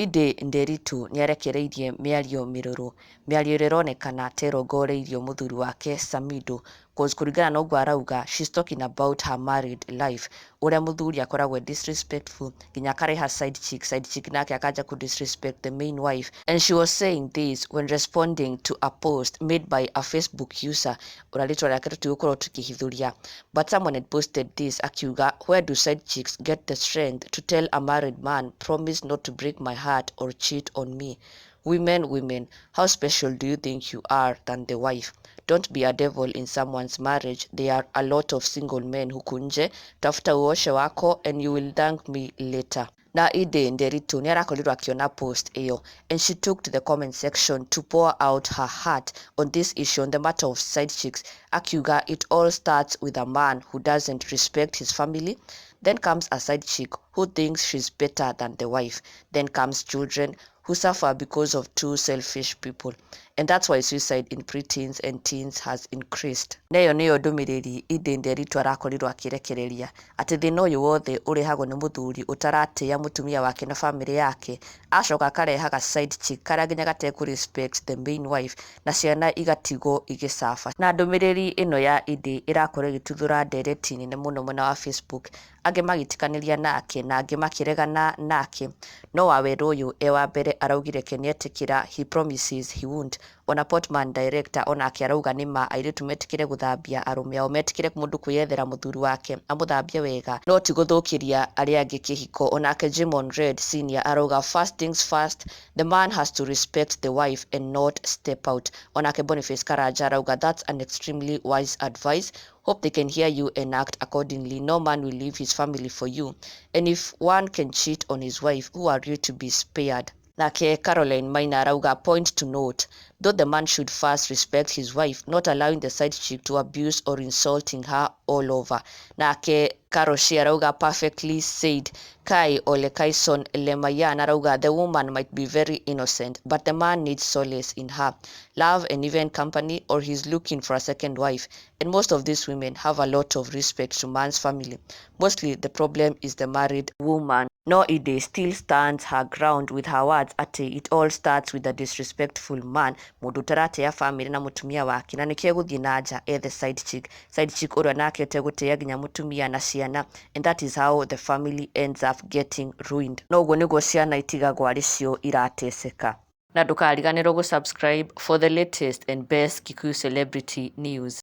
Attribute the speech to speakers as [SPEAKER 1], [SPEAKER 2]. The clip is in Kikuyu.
[SPEAKER 1] Edday Nderitu nĩarekereirie mĩario mĩrũrũ, mĩario ĩrĩa ĩronekana ta ĩrongoreirio mũthuri wake Samidoh, 'cause kũringana na ũguo arauga, she's talking about her married life, ũrĩa mũthuri akoragwo e disrespectful nginya akareha side chick, side chick nake akanja ku disrespect the main wife. And she was saying this when responding to a post made by a Facebook user ũrĩa rĩtwa rĩake tũtigũkorwo tũkĩhithũria, but someone had posted this akiuga, "Where do side chicks get the strength to tell a married man, 'Promise not to break my heart or cheat on me'? Women, women, how special do you think you are than the wife? Don't be a devil in someone's marriage. There are a lot of single men huku nje. Tafuta uoshe wako and you will thank me later." Na Edday Nderitu nĩ arakorirwo akĩona post ĩyo and she took to the comment section to pour out her heart on this issue, on the matter of side chicks, akiuga it all starts with a man who doesn't respect his family. Then comes a side chick who thinks she's better than the wife. Then comes children who suffer because of two selfish people. And that's why suicide in preteens and teens has increased. Na ĩyo nĩyo ndũmĩrĩri Edday Nderitu arakorirwo akĩrekereria, atĩ thĩna ũyũ wothe ũrehagwo nĩ mũthuri ũtaratĩĩa mũtumia wake na bamĩrĩ yake, acoka akarehaga side chick karĩa nginya gatekũ respect the main wife, na ciana igatigwo igĩcaba. Na ndũmĩrĩri ĩno ya Edday ĩrakorwo ĩgĩtuthũra ndereti nene mũno mwena wa Facebook, angĩ magĩtĩkanĩria nake na angĩ makĩregana nake. No Wawerũ ũyũ e wa mbere araugire ke nĩetĩkĩra, he promises he won't. Ona Portman director onake arauga nĩma airĩtu metĩkĩre gũthambia arũme ao, metĩkĩre mũndũ kwĩyethera mũthuri wake amũthambie wega, no ti gũthũkĩria arĩa angĩ kĩhiko. Onake Jimon Red Senior arauga, "First things first, the man has to respect the wife and not step out." Onake Boniface Karanja arauga, "That's an extremely wise advice. Hope they can hear you and act accordingly. No man will leave his family for you, and if one can cheat on his wife, who are you to be spared?" Nake Caroline Maina arauga, "Point to note though, the man should first respect his wife, not allowing the side chick to abuse or insulting her all over." Nake Karoshi arauga, "Perfectly said." Kai Ole Kaison Lemayan arauga, "The woman might be very innocent, but the man needs solace in her love and even company, or he's looking for a second wife. And most of these women have a lot of respect to man's family. Mostly the problem is the married woman." No Edday still stands her ground with her words atĩ it all starts with a disrespectful man, mũndũ ũtaratĩĩa famĩlĩ na mũtumia wake, na nĩkĩo egũthiĩ na nja ethe side chick, side chick ũrĩa nake ũtegũtĩĩa nginya mũtumia na ciana, and that is how the family ends up getting ruined. No ũguo nĩguo ciana itigagwo arĩ cio irateseka. Na ndũkariganĩrwo gũsubscribe for the latest and best Kikuyu celebrity news.